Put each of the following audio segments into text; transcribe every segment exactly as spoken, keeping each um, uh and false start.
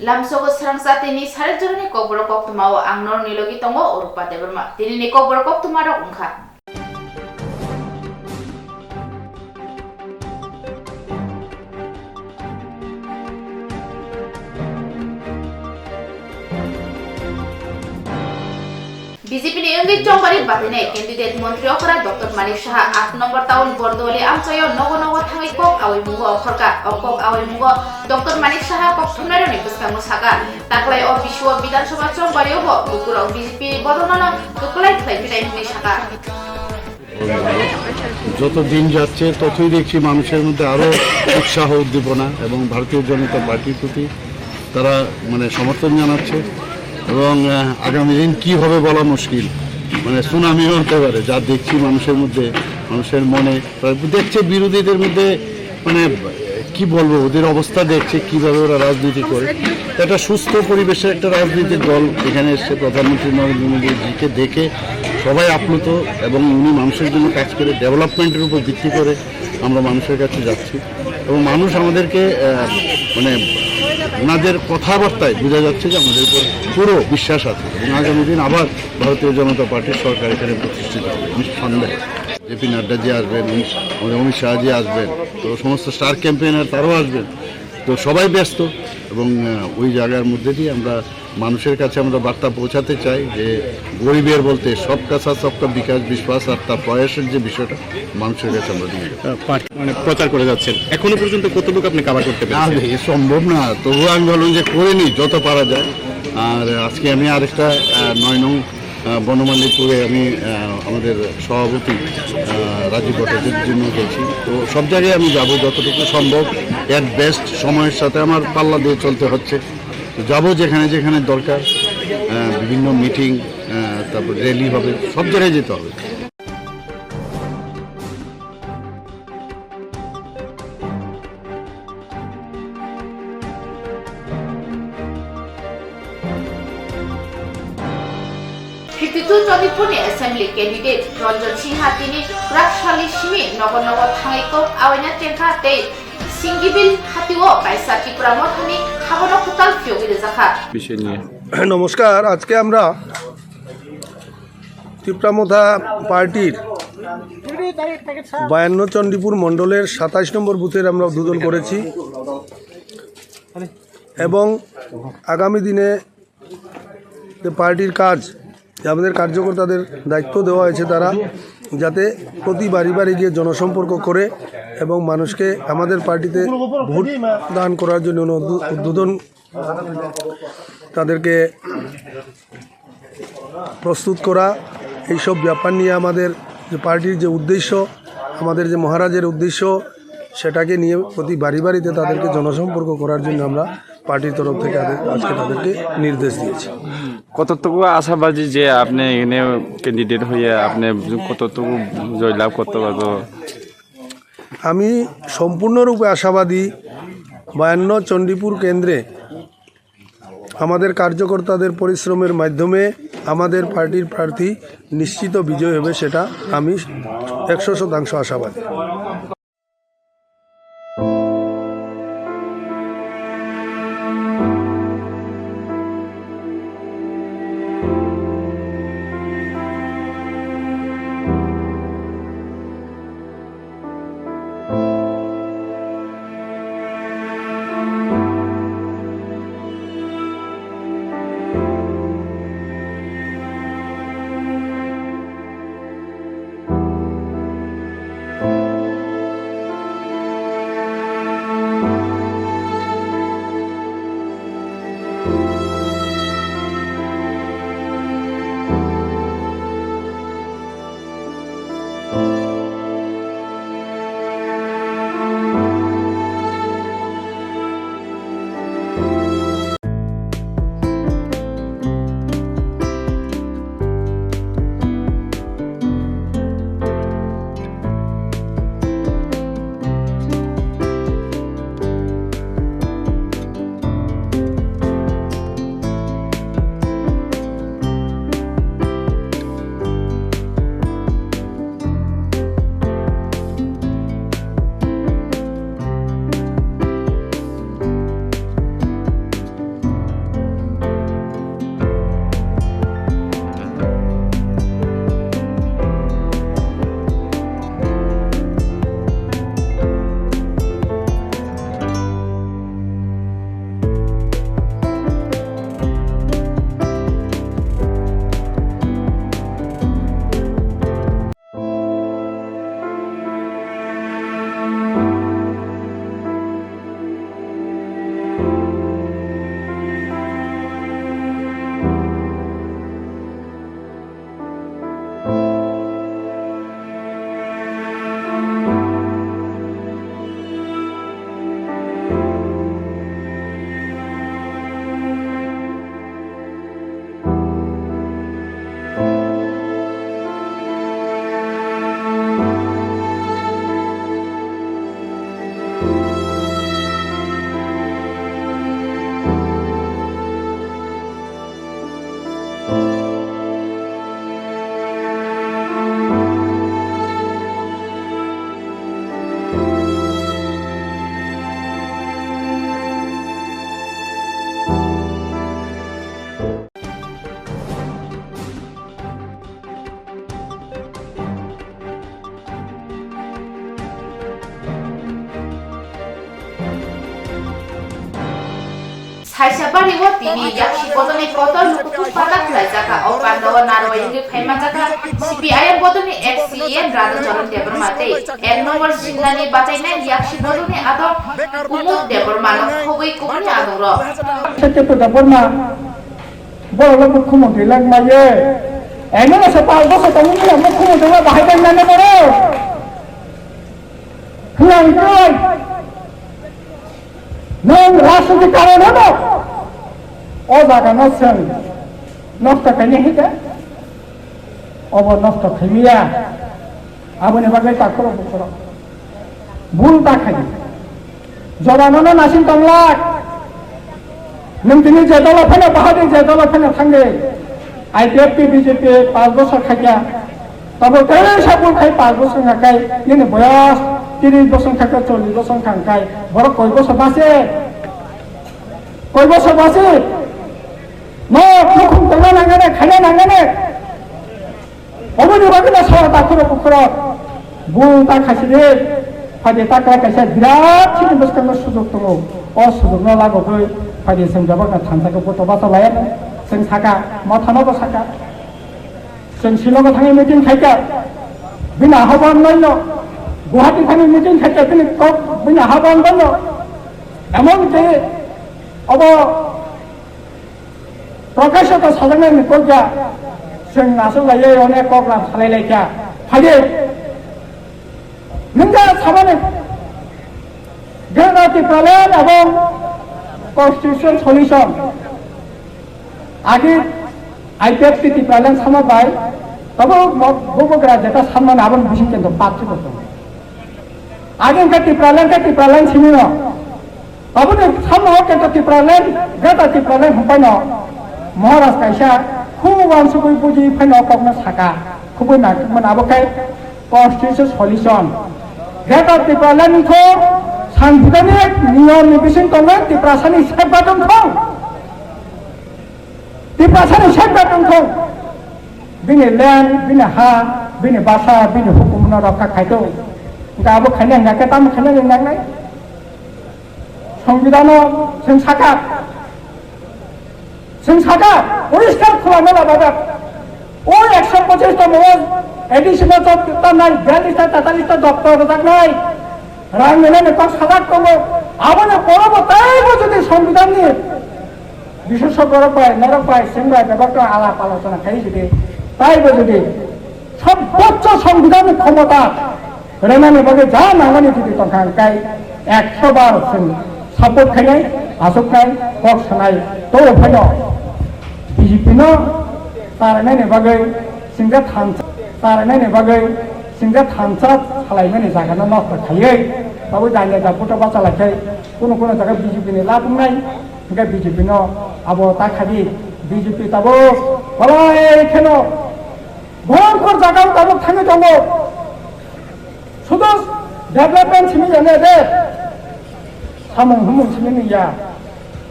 Lamsogo srangsa tini sare jorani kokborok koktwmao ang norokni logi tongo Orupa Debbarma. Tinini kokborok koktwmarok wngkha. B J P ni wngwi chongbari batainai candidate montri okra Doctor Manik Saha aat number town Bordoli amchaio nogo nogo thangwi kok awi mungo okhorkha. O kok awi mungo Doctor Manik Saha kok thumnairokni bwskango sakha, taklai o bisio Bidhan Sabha chongbario bo lukurok B J P bodolno kwplai khlai phinai hwnwi sakha. যত দিন যাচ্ছে ততই দেখছি মানুষের মধ্যে আরও উৎসাহ উদ্দীপনা এবং ভারতীয় জনতা পার্টির প্রতি তারা মানে সমর্থন জানাচ্ছে। এবং আহ, আগামী দিন কি হবে বলা মুশকিল, মানে সুনামিও হতে পারে। যা দেখছি মানুষের মধ্যে, মানুষের মনে, তারা দেখছে বিরোধীদের মধ্যে, মানে কি বলবো, ওদের অবস্থা দেখছে কিভাবে ওরা রাজনীতি করে। একটা সুস্থ পরিবেশে একটা রাজনৈতিক দল এখানে এসছে, প্রধানমন্ত্রী নরেন্দ্র মোদীজিকে দেখে সবাই আপ্লুত এবং উনি মানুষের জন্য কাজ করে, ডেভেলপমেন্টের উপর ভিত্তি করে আমরা মানুষের কাছে যাচ্ছি এবং মানুষ আমাদেরকে আহ, মানে ওনাদের কথাবার্তায় বোঝা যাচ্ছে যে আমাদের উপর পুরো বিশ্বাস আছে এবং আগামী দিন আবার ভারতীয় জনতা পার্টির সরকার এখানে প্রতিষ্ঠিত হবে নিঃসন্দেহে। জেপি নাড্ডাজি আসবেন, অমিত- আমাদের অমিত শাহজি আসবেন, তো সমস্ত স্টার ক্যাম্পেইনার তারাও আসবেন। তো সবাই ব্যস্ত এবং আহ, ওই জায়গার মধ্যে দিয়ে আমরা মানুষের কাছে আমরা বার্তা পৌঁছাতে চাই যে গরিবের বলতে সবকা সাথ সবকা বিকাশ, বিশ্বাস আর তা প্রয়াসের যে বিষয়টা মানুষের কাছে আমরা নিয়ে যাবো। আহ, পার্টি মানে প্রচার করে যাচ্ছেন, এখনো পর্যন্ত কতটুকু আপনি কভার করতে না, পেরেছেন? এ সম্ভব না, তবুও আমি ভাবলাম যে করে নিই যত পারা যায়। আর আজকে আমি আরেকটা আহ, নয় নং আহ, বনমালীপুরে আমি আহ, আমাদের সভাপতি আহ, রাজীব ভট্টাচার্যের জন্য গেছি। তো সব জায়গায় আমি যাব যতটুকু সম্ভব, অ্যাট বেস্ট সময়ের সাথে আমার পাল্লা দিয়ে চলতে হচ্ছে। তো যাবো যেখানে যেখানে দরকার, আহ, বিভিন্ন মিটিং, আহ, তারপর র্যালি হবে, সব জায়গায় যেতে হবে। Fifty two Chondipurni assembly candidate Ranjan Singha tini Praksali simi nogo nogo thangwi kok awaina chengkha tei Singibil hatio kaisa Tipra Mothani habono kwtal phiyogwi rwjakha. বিষয় নিয়ে। নমস্কার, আজকে আমরা তিপ্রামথা পার্টির বায়ান্ন চণ্ডীপুর মণ্ডলের সাতাশ নম্বর বুথের আমরা উদ্বোধন করেছি এবং আগামী দিনে যে পার্টির কাজ, যে আমাদের কার্যকর্তাদের দায়িত্ব দেওয়া হয়েছে, তারা যাতে প্রতি বাড়ি বাড়ি গিয়ে জনসম্পর্ক করে এবং মানুষকে আমাদের পার্টিতে ভোট দান করার জন্য উদ্বো-, উদ্বোধন তাদেরকে প্রস্তুত করা, এইসব ব্যাপার নিয়ে আমাদের যে পার্টির যে উদ্দেশ্য, আমাদের যে মহারাজের উদ্দেশ্য, সেটাকে নিয়ে প্রতি বাড়ি বাড়িতে তাদেরকে জনসম্পর্ক করার জন্য আমরা পার্টির তরফ থেকে তাদের, আজকে তাদেরকে নির্দেশ দিয়েছি। কতটুকু আশাবাদী যে আপনি এখানে ক্যান্ডিডেট হয়ে আপনি কতটুকু জয়লাভ করতে পারবো? আমি সম্পূর্ণরূপে আশাবাদী, বায়ান্ন চণ্ডীপুর কেন্দ্রে আমাদের কার্যকর্তাদের পরিশ্রমের মাধ্যমে আমাদের পার্টির প্রার্থী নিশ্চিত বিজয় হবে, সেটা আমি একশো শতাংশ আশাবাদী। Saisa bari o tini yaksi bodolni kotor lukuthuk pata khlaijak kha. O panda o narwai wngwi phaimanjak kha C P I M bodolni F C M Radha Charan Debbarma tei ek nombor singnani bachainai yaksi bodolni adong Kumud Debbarma no khogwi kubuni adongrok. Sete Debbarma borok le mukhyamantri lang maiye. Eno na sa pal bosa tongmani mukhyamantri la bahai tang nani borok. Hwnwi nwng rajniti karon hwno o jaga no chwng nosto khaini hwnkhe obo nosto khaimiya. Aboni bagwi takhurok bukhurok bul ta khaidi. Jobanono nasing tonglak. Nwng tini je dolo phano bahai de je dolo phano thangdi. I P F T B J P pas bosor khaikha. Tabo tei sabul khai pas bosor wngkha khai nini boyos tiris bosor wngkha khai chollish bosor wngkha khai borok koi bosor basi? Koi bosor basi? No nukhung tongna nangani khaina nangani. Oboni bagwi no sora takhurok bukhurok bul ta khaisidi. Phaidi takhwlai kaisa birat chini bwskango sujok tongo. O sujokno lagogwi phaidi chwng bebakno thansa khe buto basa laiya chwng saka mothano bo saka. Chwng Shillongo thangwi meeting khaikha, bini ahobang baino, Guwahati thangwi meeting khaikha, bini kok, bini ahobang baino. Emon ki obo Prakasho to sajaknai ni kok ya, chwng aswk lai onek kok lam salai lai kha. Phaidi, nungja sabani, Greater Tipraland ebong Constitution Solution. Agi I P F T Tipraland sama bai, tabo mo-, bubagra jeta sanmani aboni bising kento patsi koto. Agi engke Tipraland ke Tipraland sini no. Taboni samno kento Tipraland, Greater Tipraland hwnpaino Maharaj kaisa khu uansugwi buji phaino kokno saka, khubui nangkukmani abo khe Constitution Solution. Greater Tipraland wngkho sangbidhanik niyomni bising tongo Tiprasani safeguard wngkho. Tiprasani safeguard wngkho. Bini land, bini ha, bini basa, bini hukumno rokha khaito. Hwnkhe abo khaina hwnkhe tamo khaina nangnai? Songbidanno chwng saka, chwng saka, poriskar khulano labajak. O ekso pochis tamo o A D C no job tanai, biyallis ta, tetallis ta doptor rwjaknai. Rang nini kok sajak tongo. Aboni porobo taibo jodi songbidanni bisesogorok bai, norok bai, chwng bai bebak alap alochona khai jodi, taibo jodi Sorboccho Songbidanni khomota rwnani bagwi ja nangmani jodi tongkha, hwnkhe ekso bar chwng support khainai, achuknai, kok sanai, to phaino B J P no charainani bagwi singja thansa, charainani bagwi singja thansa salaimani jagano nosto khaiwi, tabuk jani da photo bacha lai khai, kunu kunu jaga B J P ni lab wngnai, hwnkhe B J P no abo ta khadi, B J P tabuk belai kheno Bhorkor jagao tabuk thangwi tongo. Sudu development simi ya ne de. Samung humung simi ni ya.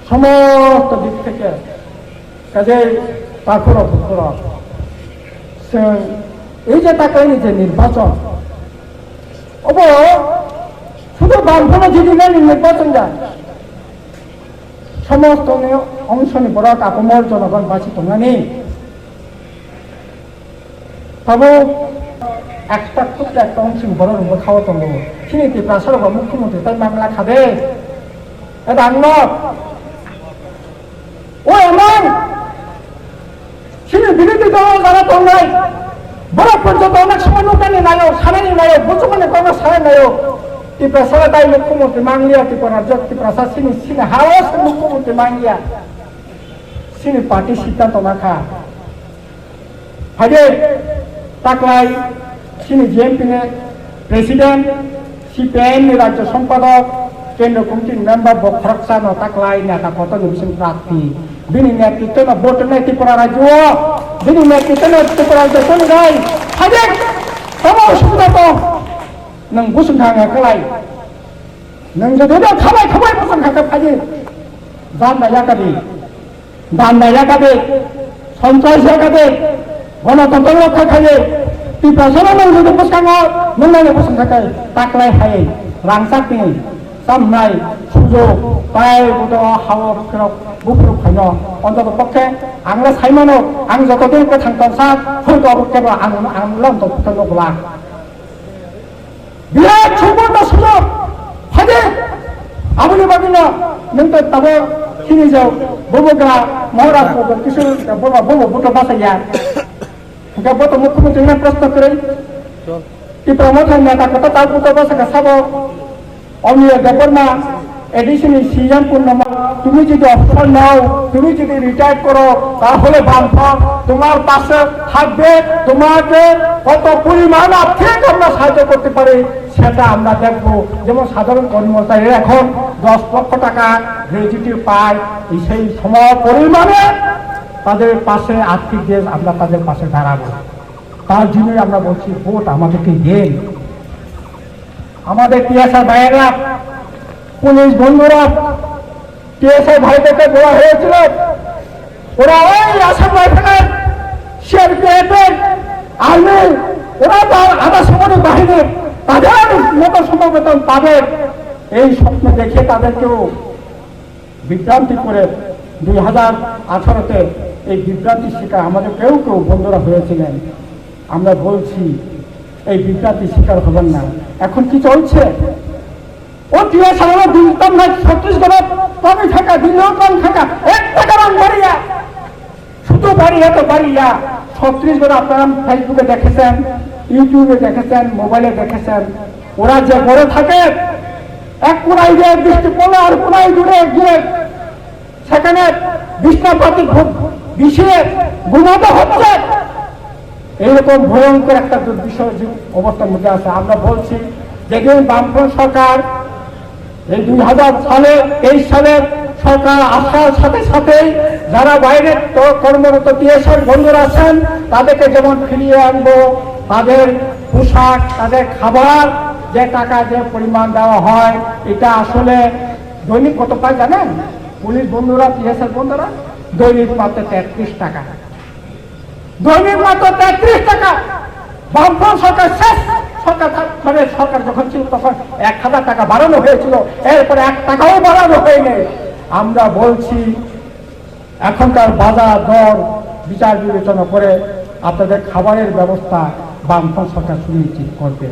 Somosto dik theke. Kajai takhurok bukhurok. Chwng ei je taklaini je nirbachon. Obo sudu bangphano jidi nani nirbachon ya. Somosto ni ongshoni borok apamor jonogon basi tongnani. Tabuk ekta kuk ekta wng chwng borok rwngbo khao tongo. Chini Tiprasa rok bo mukhyamantri tai mangla kha de. Eta ang no. O emang. Chini birothi dol jara tongnai. Borok pon joto onek somoy nuknani nayo, sanani nayo, buchukmani kokno sanani nayo. Tiprasa tai mukhyamantri mangliya, Tripura rajyo, Tiprasa chini, chini hao se mukhyamantri mangliya. Chini party siddhanto nakha. Haide taklai chini G M P ni president, C P I M ni rajyo sompadok, kendro committee ni member bo khoroksa no taklai neta kotor ni bising prarthi. Bini netrito no vote nai Tripura rajyo, bini netrito no Tripura rajyo toni rai. Hajek, tamo osubida to, nang busung thang khalai. Nang jodi no khalai khalai busung thang khalai. Janda yakadi, janda yakadi, sontras yakadi, gonotontro rokha khalai. Tiprasa no nang jodi buskango, nang nang busung khalai, taklai hai, rangchak ni. Samnai, sujok, tai buto hao khirok, buphuru khaino, ontotopokhe, ang le saimano, ang jotodin kwthang tongsa, hoi to kebo ang, ang le ontotopokhe nukla. Birat suborno sujok, haje, aboni bagwino, nwng to tabo, chini jao, bobo gra, Maharaj ko, kisu, bobo, bobo, buto basa ya. Hingke bo to mukhyamantri no proshno kwrwi. Tipra Motha neta kota ta buto bwsaka sabo. Amiya Debbarma, A D C ni C M Purnima, tumi jodi offer nao, tumi jodi retire koro, tahole Bamfront tomar pashe thakbe, tomake koto poriman arthik amra sahajyo korte pari, seta amra dekhbo. Jemon sadharon kormosari ekhon dosh lokho taka gratuity pai, sei somo porimane তাদের পাশে আর্থিক যে আমরা তাদের পাশে দাঁড়াবো, তার জন্যই আমরা বলছি ভোট আমাদেরকে দেন। আমাদের টিএসআর ভাইয়েরা, পুলিশ বন্ধুরা, টিএসআর ভাইদেরকে বলা হয়েছিল, ওরা ওই আসাম রাইফেলের, সিআরপিএফ এর, আর্মি, ওরা তার আধা সামরিক বাহিনীর, তাদের মতো সমবেতন পাবে, এই স্বপ্ন দেখে তাদেরকেও বিভ্রান্তি করে দুই হাজার আঠারোতে এই বিভ্রান্তির শিকার আমাদের কেউ কেউ বন্ধুরা হয়েছিলেন। আমরা বলছি, এই বিভ্রান্তির শিকার হবেন না। এখন কি চলছে? ও টিএসআর দিতাম না, ছত্রিশগড়ে কমই থাকা, দিল্লিও কম থাকা, এক টাকা রং বাড়িয়া। শুধু বাড়িয়া তো বাড়িয়া, ছত্রিশগড় আপনারা ফেসবুকে দেখেছেন, ইউটিউবে দেখেছেন, মোবাইলে দেখেছেন, ওরা যে ঘরে থাকে, এক কোনায় গিয়ে বৃষ্টি পড়লে আর কোনায় দূরে গিয়ে সেখানে বিছনাপাতি ঘু-, বিছিয়ে ঘুমাতে হচ্ছে। এইরকম ভয়ঙ্কর একটা দুর্বিষহ যে অবস্থার মধ্যে আছে। আমরা বলছি, যেদিন বামফ্রন্ট সরকার এই দুই হাজার সালে, তেইশ সালের সরকার আসার সাথে সাথেই যারা বাইরে ক-, কর্মরত টিএসআর বন্ধুরা আছেন, তাদেরকে যেমন ফিরিয়ে আনবো, তাদের পোশাক, তাদের খাবার, যে টাকা, যে পরিমাণ দেওয়া হয়, এটা আসলে দৈনিক কত পায় জানেন? পুলিশ বন্ধুরা, টিএসআর বন্ধুরা দৈনিক মাত্র তেত্রিশ টাকা। দৈনিক মাত্র তেত্রিশ টাকা। বামফ্রন্ট সরকার শেষ সরকার থাক-, মানে সরকার যখন ছিল তখন এক হাজার টাকা বাড়ানো হয়েছিল, এরপরে এক টাকাও বাড়ানো হয়নি। আমরা বলছি এখনকার বাজার দর বিচার বিবেচনা করে আপনাদের খাবারের ব্যবস্থা বামফ্রন্ট সরকার সুনিশ্চিত করবে।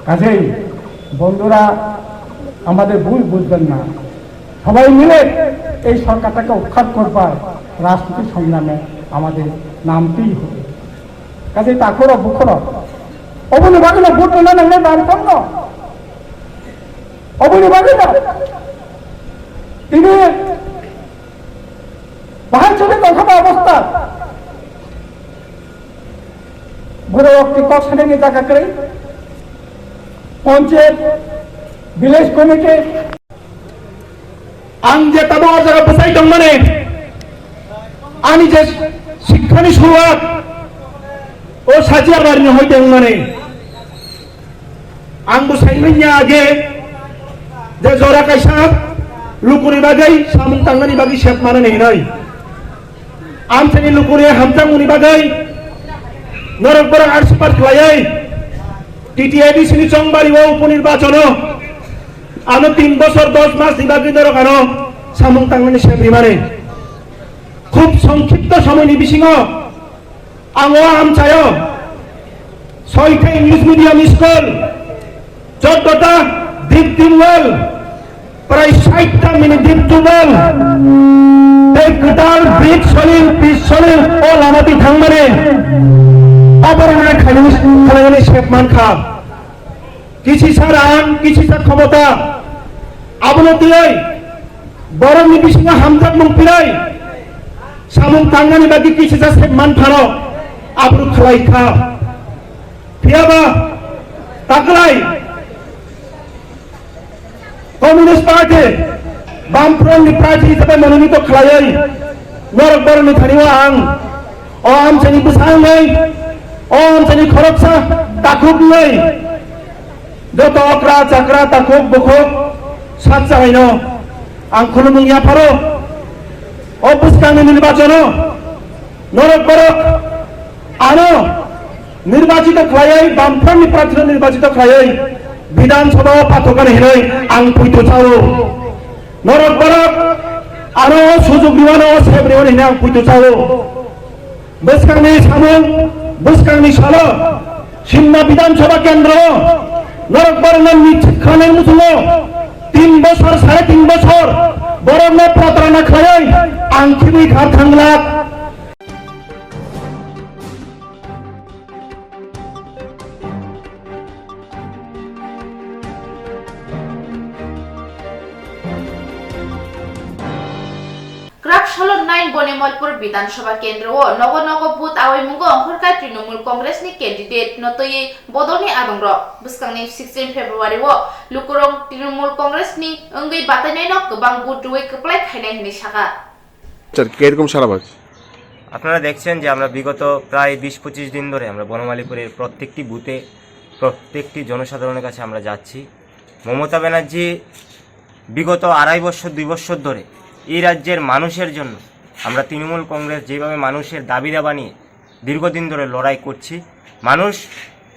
কাজেই বন্ধুরা আমাদের ভুল বুঝবেন না, সবাই মিলে এই সরকারটাকে উৎখাত করবার রাজনৈতিক সংগ্রামে আমাদের নামতেই হবে। কাজেই তাখরো বুখরো অবনি বাগিনা ভোট না নাংলে বামফ্রন্ট অবনি বাগিনা তিনি bahai choli tongkha ba obostha. Borok rok ti kok sanani jaga kwrwi. Ponchayat, village committee. Ang je tabuk o jaga bwsai tongmani, ani je sikhani suruat o Sajiabarni hoi tongmani. Ang bo saimanya age je jora kaisa lukuni bagwi samung tangnani bagwi sep manani hinoi. Amchaini lukuni hamjakmungni bagwi norok borok arsipat khlaiwi T T A D C ni chongbari o uponirbachano ano tin bosor dos mas ni bagwi norok ano samung tangnani sep rimani. Khub songkhipto somoini bisingo Ang o amchaio soita English medium school, choddota deep tubewell, prai saitta mini deep tubewell, tei kwtal bridge solil, pitch solil o lama twi thangmani oborok khainani, khlainani sep mankha. Kisisa rang, kisisa khomota, abono twiwi borokni bisingo hamjakmung phirwi samung tangnani bagwi kisisa se manphano aphuru khlai kha. Phiyaba taklai Communist Party, Bamfront ni party hisabe mononito khlaiwi Norok borokni thani o ang o amchaini bwsa wngwi, o amchaini khoroksa takhuk wngwi, joto okra chakra takhuk bukhuk sak chalaino ang khulumung yapharo. O bwskangni nirbachono norok borok ano nirbachito khlaiwi, Bamfront ni prarthino nirbachito khlaiwi Bidhan Sabha o pathokani hinwi ang puito chao. Norok borok ano o sujug riwano, o sep riwano hinwi ang puito chao. Bwskangni samung, bwskangni salo Simna Bidhan Sabha kendro o norok borokno nit khanai muchungo tin bosor, sare tin bosor borokno protarana khlaiwi ang khibwi thar thangla. Kwrak salo nine Bonimolpur Bidhan Sabha kendro o nogo nogo booth awai mungo ongkhorkha Trinamool Congress ni candidate no twiwi bodolni adongrok. Bwskangni sixteen February o lukurok Trinamool Congress ni wngwi batainaino kwbang booth rwui kwplai khainai hinwi sakha. Sir, কিরকম সারা পাচ্ছি? আপনারা দেখছেন যে আমরা বিগত প্রায় বিশ পঁচিশ দিন ধরে আমরা বনমালীপুরের প্রত্যেকটি বুথে, প্রত্যেকটি জনসাধারণের কাছে আমরা যাচ্ছি। মমতা ব্যানার্জি বিগত আড়াই বছর, দুই বছর ধরে এই রাজ্যের মানুষের জন্য আমরা তৃণমূল কংগ্রেস যেভাবে মানুষের দাবি দাবা নিয়ে দীর্ঘদিন ধরে লড়াই করছি, মানুষ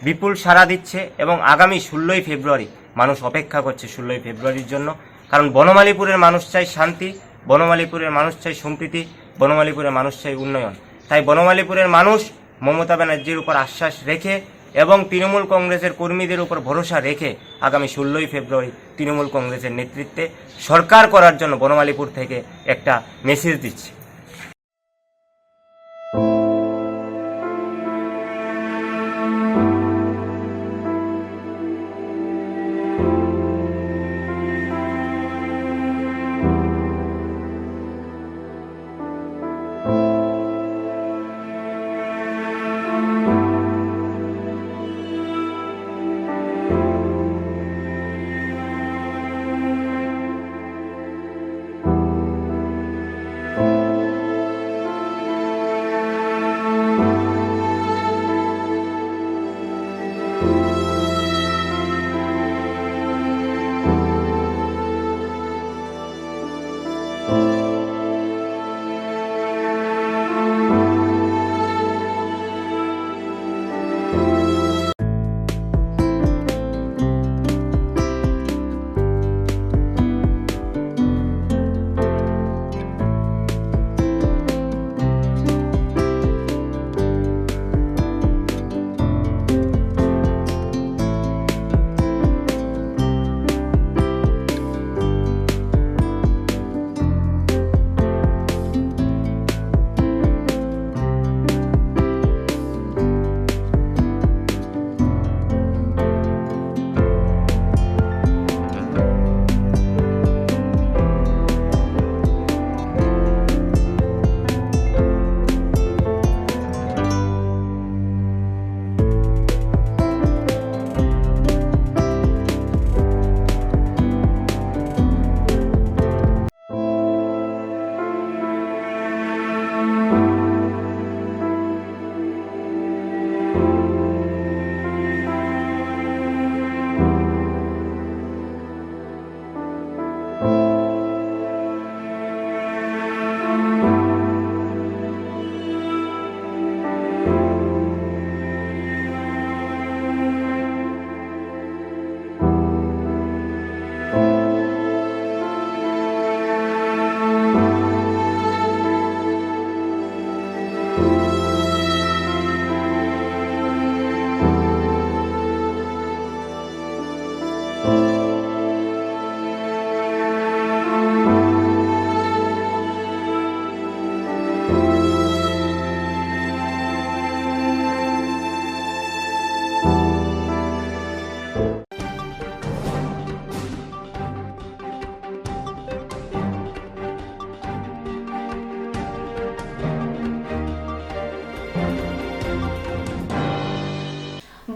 বিপুল সাড়া দিচ্ছে এবং আগামী ষোলোই ফেব্রুয়ারি মানুষ অপেক্ষা করছে ষোলোই ফেব্রুয়ারির জন্য। কারণ বনমালীপুরের মানুষ চায় শান্তি, বনমালীপুরের মানুষ চায় সম্প্রীতি, বনমালীপুরের মানুষ চায় উন্নয়ন। তাই বনমালীপুরের মানুষ মমতা ব্যানার্জির উপর আশ্বাস রেখে এবং তৃণমূল কংগ্রেসের কর্মীদের উপর ভরসা রেখে আগামী ষোলোই ফেব্রুয়ারি তৃণমূল কংগ্রেসের নেতৃত্বে সরকার করার জন্য বনমালীপুর থেকে একটা মেসেজ দিচ্ছে।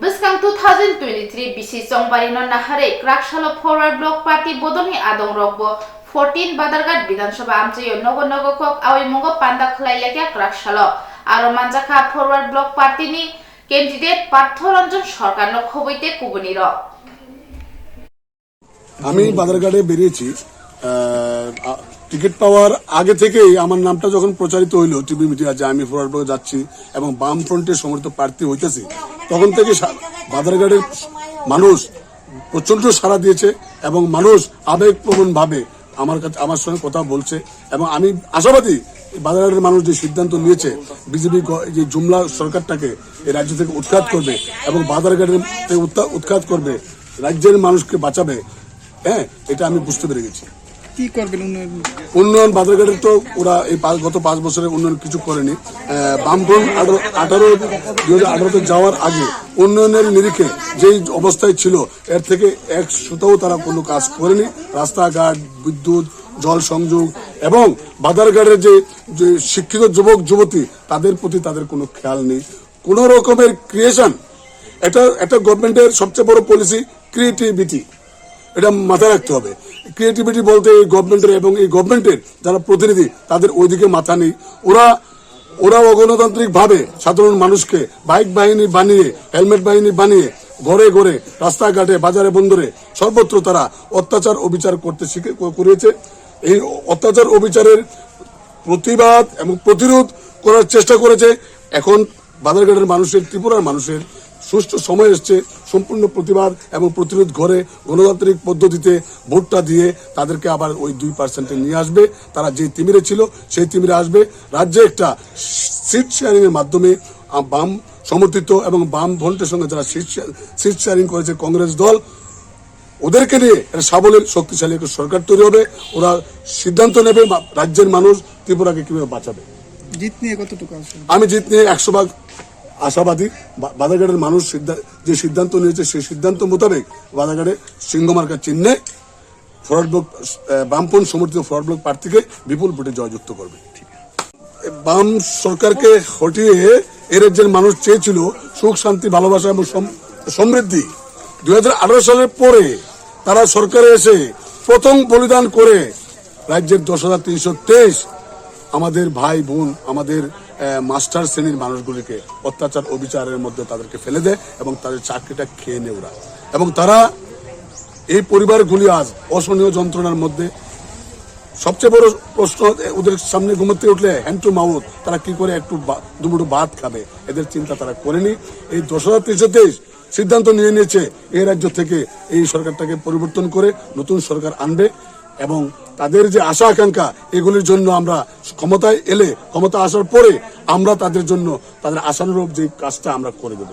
Bwskang two thousand twenty-three bisi chongbarino naharwi Kraksalo Forward Block Party bodolni adongrokbo fourteen Badharghat Bidhan Sabha amchaio nogo nogo kok awi mungo panda khlai lekha kwrak salo. Aro manjakha Forward Bloc Party ni candidate Partho Ranjan Sarkar no khoboi tei kubuni rok. আমি বাজারঘাটে বেরিয়েছি। আহ, আ, টিকিট পাওয়ার আগে থেকেই আমার নামটা যখন প্রচারিত হইলো টিভি মিডিয়া যে আমি ফরওয়ার্ড ব্লকে যাচ্ছি এবং বাম ফ্রন্টের সমর্থিত প্রার্থী হইতেছি, তখন থেকে সা-, বাজারঘাটের মানুষ প্রচণ্ড সাড়া দিয়েছে এবং মানুষ আবেগপ্রবণভাবে আমার কাছে, আমার সঙ্গে কথা বলছে এবং আমি আশাবাদী এই বাজারঘাটের মানুষ যে সিদ্ধান্ত নিয়েছে বিজেপি গ-, যে জুমলা সরকারটাকে এই রাজ্য থেকে উৎখাত করবে এবং বাজারঘাটের থেকে উৎখা-, উৎখাত করবে, রাজ্যের মানুষকে বাঁচাবে, হ্যাঁ, এটা আমি বুঝতে পেরে গেছি। কি করবেন উন্নয়ন? উন্নয়ন বাজারঘাটের তো ওরা এই পাঁচ, গত পাঁচ বছরে উন্নয়ন কিছু করেনি। আহ, বামফ্রন্ট আঠারো, আঠারো, দুই হাজার আঠারোতে যাওয়ার আগে উন্নয়নের নিরিখে যেই অবস্থায় ছিল, এর থেকে এক সুতাও তারা কোনো কাজ করেনি। রাস্তাঘাট, বিদ্যুৎ, জল সংযোগ এবং বাজারঘাটের যে, যে শিক্ষিত যুবক যুবতী, তাদের প্রতি তাদের কোনো খেয়াল নেই। কোনো রকমের ক্রিয়েশন, এটা একটা গভর্নমেন্টের সবচেয়ে বড় পলিসি ক্রিয়েটিভিটি, এটা মাথায় রাখতে হবে। ক্রিয়েটিভিটি বলতে এই গভর্নমেন্টের এবং এই গভর্নমেন্টের যারা প্রতিনিধি, তাদের ওইদিকে মাথা নেই। ওরা, ওরা অগণতান্ত্রিকভাবে সাধারণ মানুষকে বাইক বাহিনী বানিয়ে, হেলমেট বাহিনী বানিয়ে ঘরে ঘরে, রাস্তাঘাটে, বাজারে বন্দরে সর্বত্র তারা অত্যাচার অবিচার করতে শিখে, ক-, করিয়েছে। এই অত্যাচার অবিচারের প্রতিবাদ এবং প্রতিরোধ করার চেষ্টা করেছে। এখন বাজারঘাটের মানুষের, ত্রিপুরার মানুষের সুষ্ঠু সময় এসছে, সম্পূর্ণ প্রতিবাদ এবং প্রতিরোধ করে গণতান্ত্রিক পদ্ধতিতে ভোটটা দিয়ে তাদেরকে আবার ওই দুই পার্সেন্টে নিয়ে আসবে। তারা যে তিমিরে ছিল, সেই তিমিরে আসবে। রাজ্যে একটা সিট শেয়ারিংয়ের মাধ্যমে, আ, বাম সমর্থিত এবং বাম ফ্রন্টের সঙ্গে যারা সিট শেয়ার, সিট শেয়ারিং করেছে কংগ্রেস দল, ওদেরকে নিয়ে একটা সাবলীল, শক্তিশালী একটা সরকার তৈরি হবে। ওরা সিদ্ধান্ত নেবে মা-, রাজ্যের মানুষ ত্রিপুরাকে কিভাবে বাঁচাবে। জিত নিয়ে কতটুকু আশা? আমি জিত নিয়ে একশো ভাগ আশাবাদী। বা-, বাজারঘাটের মানুষ সিদ্ধা-, যে সিদ্ধান্ত নিয়েছে, সেই সিদ্ধান্ত মোতাবেক বাজারঘাটে সিংহ মার্কা চিহ্নে ফরওয়ার্ড ব্লক, আহ, বামপন্থী সমর্থিত ফরওয়ার্ড ব্লক প্রার্থীকে বিপুল ভোটে জয়যুক্ত করবে। বাম সরকারকে হটিয়ে এ রাজ্যের মানুষ চেয়েছিল সুখ, শান্তি, ভালোবাসা এবং সম-, সমৃদ্ধি। দুই হাজার আঠারো সালের পরে তারা সরকারে এসে প্রথম বলিদান করে রাজ্যের দশ হাজার তিনশো তেইশ আমাদের ভাই বোন, আমাদের, আহ, মাস্টার শ্রেণীর মানুষগুলিকে অত্যাচার অবিচারের মধ্যে তাদেরকে ফেলে দেয় এবং তাদের চাকরিটা খেয়ে নেয় ওরা। এবং তারা, এই পরিবারগুলি আজ অসহনীয় যন্ত্রণার মধ্যে। সবচেয়ে বড় প্রশ্ন, ওদের সামনে ঘুমাতে উঠলে হ্যান্ড টু মাউথ, তারা কি করে একটু বা-, দুমুঠো ভাত খাবে, এদের চিন্তা তারা করেনি। এই দশ হাজার তিনশো তেইশ সিদ্ধান্ত নিয়ে নিয়েছে এই রাজ্য থেকে এই সরকারটাকে পরিবর্তন করে নতুন সরকার আনবে এবং তাদের যে আশা আকাঙ্ক্ষা, এগুলির জন্য আমরা ক্ষমতায় এলে, ক্ষমতা আসার পরে আমরা তাদের জন্য, তাদের আশানুরূপ যে কাজটা আমরা করে দেব।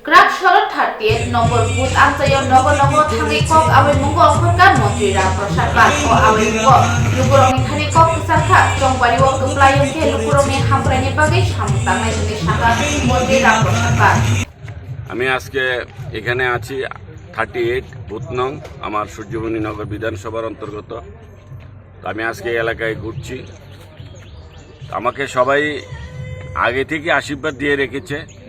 Kwrak salo thirty eight nombor booth amchaio nogo nogo thangwi kok awi mungo ongkhorkha Montri Ram Prasad Pal. O awi mungo lukurokni thani kok kwchangkha, chongbario kwplai wngkhe lukurokni hamkraini bagwi samung tangnai hwnwi sakha Montri Ram Prasad Pal. আমি আজকে এখানে আছি thirty eight booth নং, আমার সূর্যমণি নগর বিধানসভার অন্তর্গত। তো আমি আজকে এই এলাকায় ঘুরছি। আমাকে সবাই আগে থেকে আশীর্বাদ দিয়ে রেখেছে,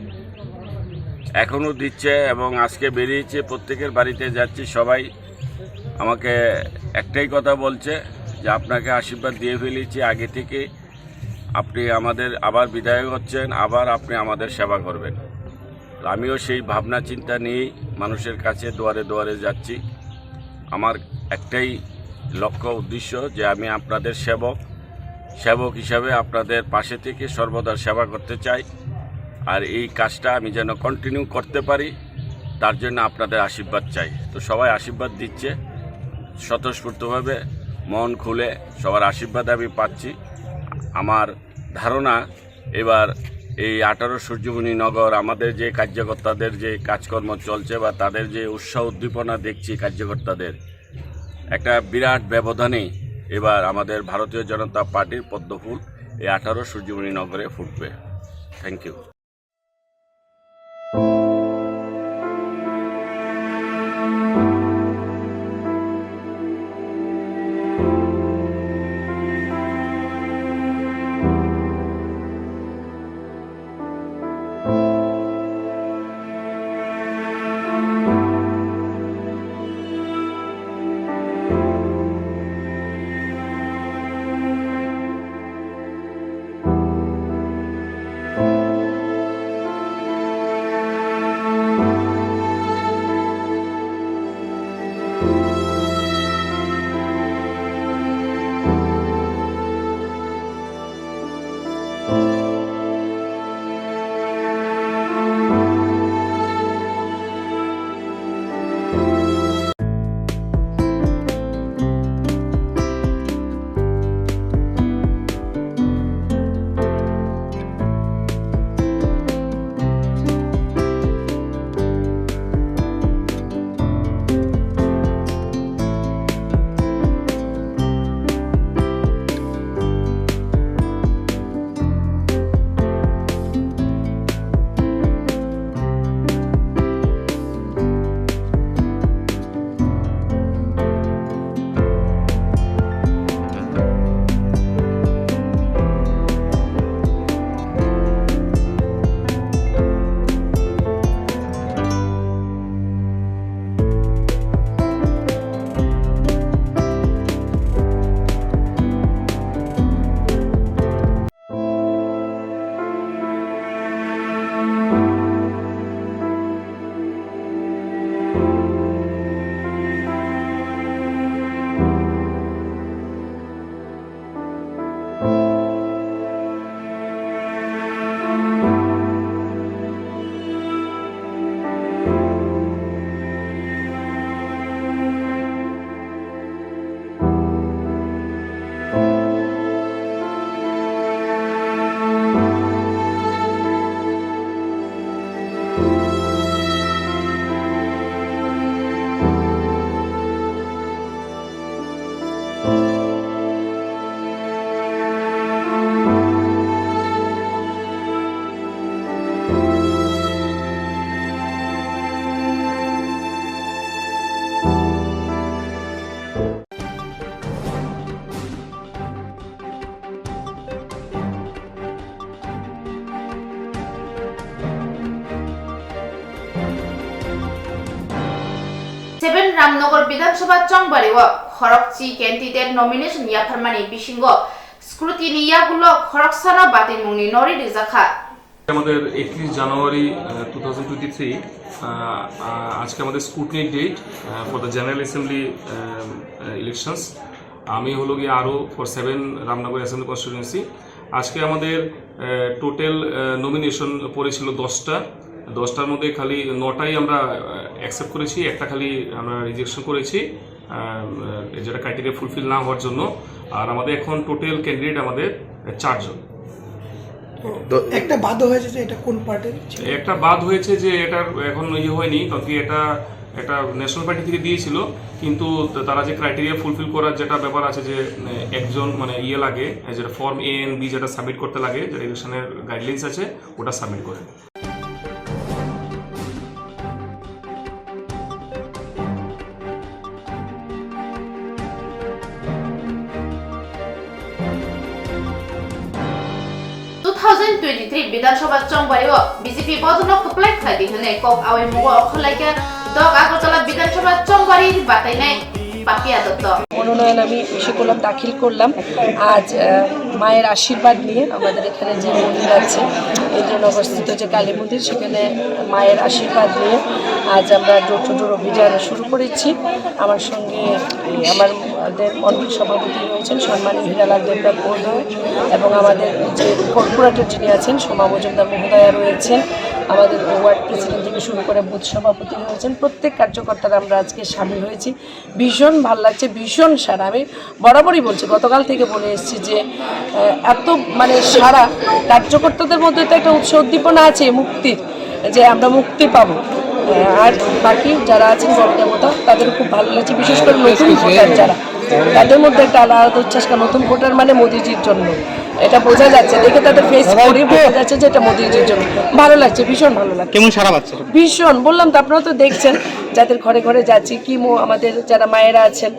এখনও দিচ্ছে এবং আজকে বেরিয়েছে, প্রত্যেকের বাড়িতে যাচ্ছি। সবাই আমাকে একটাই কথা বলছে যে, "আপনাকে আশীর্বাদ দিয়ে ফেলেছি আগে থেকে, আপনি আমাদের আবার বিধায়ক হচ্ছেন, আবার আপনি আমাদের সেবা করবেন।" তো আমিও সেই ভাবনা চিন্তা নিয়েই মানুষের কাছে দুয়ারে দুয়ারে যাচ্ছি। আমার একটাই লক্ষ্য উদ্দেশ্য যে আমি আপনাদের সেবক, সেবক হিসাবে আপনাদের পাশে থেকে সর্বদা সেবা করতে চাই। আর এই কাজটা আমি যেন কন্টিনিউ করতে পারি, তার জন্য আপনাদের আশীর্বাদ চাই। তো সবাই আশীর্বাদ দিচ্ছে স্বতঃস্ফূর্তভাবে, মন খুলে সবার আশীর্বাদ আমি পাচ্ছি। আমার ধারণা এবার এই আঠারো সূর্যমণি নগর আমাদের যে কার্যকর্তাদের যে কাজকর্ম চলছে বা তাদের যে উৎসাহ উদ্দীপনা দেখছি কার্যকর্তাদের, একটা বিরাট ব্যবধানে এবার আমাদের ভারতীয় জনতা পার্টির পদ্মফুল এই আঠারো সূর্যমণি নগরে ফুটবে। Thank you. Ramnagar Bidhan Sabha Chongbari o khorokchi candidate nomination yapharmani bisingo scrutiny yagulo khoroksano batimungni nori rijak kha. আমাদের একত্রিশ জানুয়ারি টু থাউজেন্ড টোয়েন্টি থ্রি, আজকে আমাদের scrutiny date for the general assembly elections. আমি হলো গিয়ে আরও for seven Ramnagar assembly constituency. আজকে আমাদের টোটাল নমিনেশন পড়েছিল দশটা। দশটার মধ্যে খালি নটাই আমরা অ্যাকসেপ্ট করেছি, একটা খালি আমরা রিজেকশন করেছি, আহ, যেটা ক্রাইটেরিয়া ফুলফিল না হওয়ার জন্য। আর আমাদের এখন টোটাল ক্যান্ডিডেট আমাদের চারজন। তো দ- একটা বাদ হয়েছে, যে এটা কোন পার্টির ছিল? একটা বাদ হয়েছে যে এটা এখন ইয়ে হয়নি, কারণ কি এটা একটা ন্যাশনাল পার্টি থেকে দিয়েছিল, কিন্তু তা- তারা যে ক্রাইটেরিয়া ফুলফিল করার যেটা ব্যাপার আছে যে, আহ, একজন মানে ইয়ে লাগে, যেটা ফর্ম এ এন বি যেটা সাবমিট করতে লাগে, যেটা ইলেকশনের গাইডলাইন্স আছে, ওটা সাবমিট করে। Two thousand twenty-three Bidhan Sabha Chongbari o B J P bodono kwplai khlai di hwnwi kok awi mungo okhorlaikha Dok Agartala Bidhan Sabha Chongbari batainai Papiya Dotto. মনোনয়ন আমি ইস্যু করলাম, দাখিল করলাম। আজ, আহ, মায়ের আশীর্বাদ নিয়ে আমাদের এখানে যে মন্দির আছে, ইন্দ্রনগরস্থিত যে কালী মন্দির, সেখানে মায়ের আশীর্বাদ নিয়ে আজ আমরা ডোর টু ডোর অভিযান শুরু করেছি। আমার সঙ্গে আমাদের মণ্ডল সভাপতি রয়েছেন সম্মানীয় হীরালাল দেবনাথ মহোদয় এবং আমাদের যে কর্পোরেটর যিনি আছেন সোমা মজুমদার মহোদয়া রয়েছেন, আমাদের ওয়ার্ড প্রেসিডেন্ট থেকে শুরু করে বুথ সভাপতি রয়েছেন, প্রত্যেক কার্যকর্তারা আমরা আজকে সামিল হয়েছি। ভীষণ ভালো লাগছে, ভীষণ সারা। আমি বরাবরই বলছি, গতকাল থেকে বলে এসেছি যে, আহ, এত মানে সারা কার্যকর্তাদের মধ্যে তো একটা উৎসাহ উদ্দীপনা আছে মুক্তির, যে আমরা মুক্তি পাবো। আহ, আর বাকি যারা আছেন গণদেবতা, তাদেরও খুব ভালো লাগছে, বিশেষ করে নতুন ভোটার যারা, তাদের মধ্যে একটা আলাদা উচ্ছ্বাস। কারণ নতুন ভোটার মানে মোদিজির জন্য, এটা বোঝা যাচ্ছে, দেখে তাদের ফেস করি বোঝা যাচ্ছে যে এটা মোদিজির জন্য। ভালো লাগছে, ভীষণ ভালো লাগছে। কেমন সারা পাচ্ছে? ভীষণ, বললাম তো, আপনারা তো দেখছেন, যাদের ঘরে ঘরে যাচ্ছি, কি মো-, আমাদের যারা মায়েরা আছেন,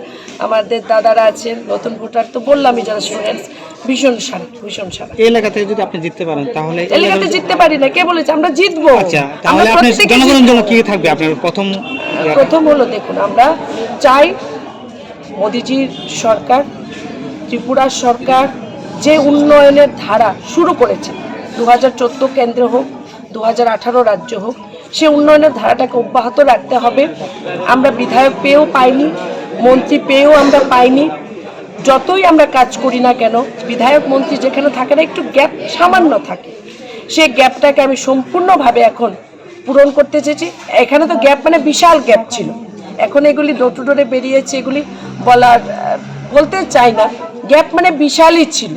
আমাদের দাদারা আছেন, নতুন ভোটার তো বললামই, যারা স্টুডেন্টস, ভীষণ সারা, ভীষণ সারা। এই এলাকা থেকে যদি আপনি জিততে পারেন, তাহলে এই এলাকাতে এলাকাতে জিততে পারি না, কে বলেছে আমরা জিতবো? আচ্ছা, তাহলে আমরা আপনি প্রত্যেকে জনগণের জিতবো। জন্য কি থাকবে আপনার প্রথম ইয়াটা? প্রথম হলো, দেখুন, আমরা চাই মোদিজির সরকার, ত্রিপুরা সরকার যে উন্নয়নের ধারা শুরু করেছে, দু হাজার চোদ্দ কেন্দ্রে হোক, দু হাজার আঠারো রাজ্য হোক, সে উন্নয়নের ধারাটাকে অব্যাহত রাখতে হবে। আমরা বিধায়ক পেয়েও পাইনি, মন্ত্রী পেয়েও আমরা পাইনি। যতই আমরা কাজ করি না কেন, বিধায়ক মন্ত্রী যেখানে থাকে না, একটু গ্যাপ সামান্য থাকে। সেই গ্যাপটাকে আমি সম্পূর্ণভাবে এখন পূরণ করতে চেয়েছি। এখানে তো গ্যাপ, মানে বিশাল গ্যাপ ছিল, এখন এগুলি ডোর টু ডোরে বেরিয়েছে, এগুলি বলার, আহ, বলতে চাই না, গ্যাপ মানে বিশালই ছিল,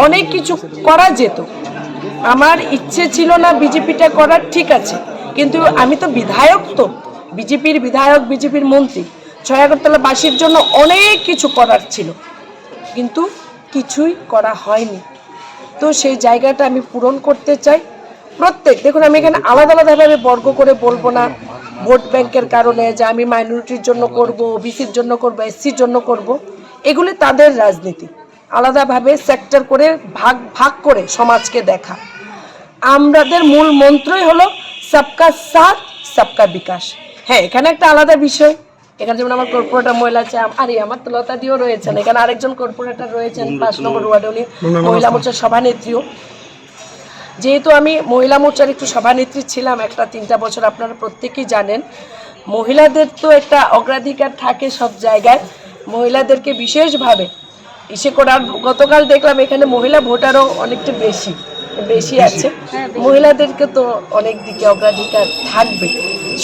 অনেক কিছু করা যেত। আমার ইচ্ছে ছিল না বিজেপিটা করার, ঠিক আছে, কিন্তু আমি তো বিধায়ক, তো বিজেপির বিধায়ক, বিজেপির মন্ত্রী, ছয় আগরতলাবাসীর জন্য অনেক কিছু করার ছিল, কিন্তু কিছুই করা হয়নি। তো সেই জায়গাটা আমি পূরণ করতে চাই। প্রত্যেক, দেখুন, আমি এখানে আলাদা আলাদাভাবে বর্গ করে বলবো না, ভোট ব্যাংকের কারণে যে আমি মাইনরিটির জন্য করব, ওবিসির জন্য করব, এসসির জন্য করব, এগুলি তাদের রাজনীতি। আলাদাভাবে সেক্টর করে ভাগ ভাগ করে সমাজকে দেখা। আমাদের মূল মন্ত্রই হলো সবকা সাথ, সবকা বিকাশ। হ্যাঁ, এখানে একটা আলাদা বিষয়, এখানে যেমন আমার কর্পোরেটর মহিলা আছে, আম-, আরে আমার তো লতা দিও রয়েছেন, এখানে আরেকজন কর্পোরেটর রয়েছেন, পাঁচ নম্বর ওয়ার্ডে উনি মহিলা মোর্চার সভানেত্রীও। যেহেতু আমি মহিলা মোর্চার একটু সভানেত্রী ছিলাম একটা তিনটা বছর, আপনারা প্রত্যেকেই জানেন, মহিলাদের তো একটা অগ্রাধিকার থাকে সব জায়গায়, মহিলাদেরকে বিশেষভাবে ইসে করার। গতকাল দেখলাম এখানে মহিলা ভোটারও অনেকটা বেশি, বেশি আছে। মহিলাদেরকে তো অনেক দিকে অগ্রাধিকার থাকবে,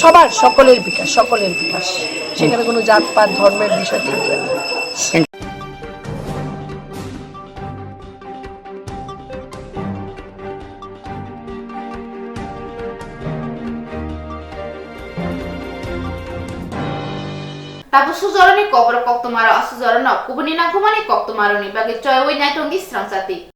সবার, সকলের বিকাশ, সকলের বিকাশ, সেখানে কোনো জাতপাত ধর্মের বিষয় থাকবে না। Tabuk sujoroni kokborok koktwmaro, a sujorano kubuni nangkukmani koktwmaroni bagwi choiwi naitongo srangchati.